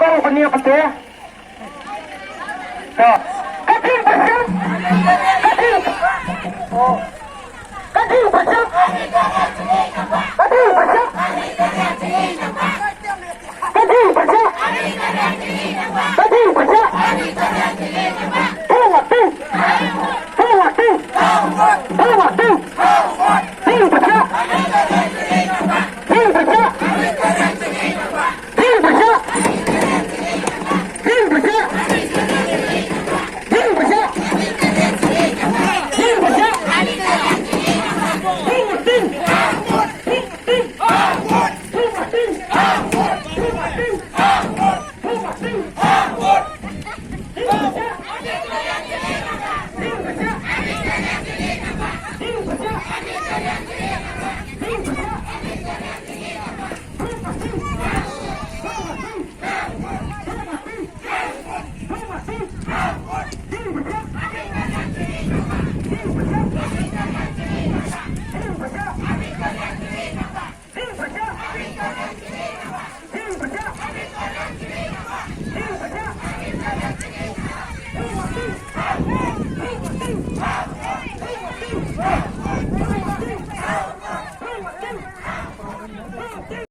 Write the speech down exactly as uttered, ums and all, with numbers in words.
Ka ni ka te. Ka. Ka ding pyrshah. Ka ding. Ka ding pyrshah. Ka ding pyrshah.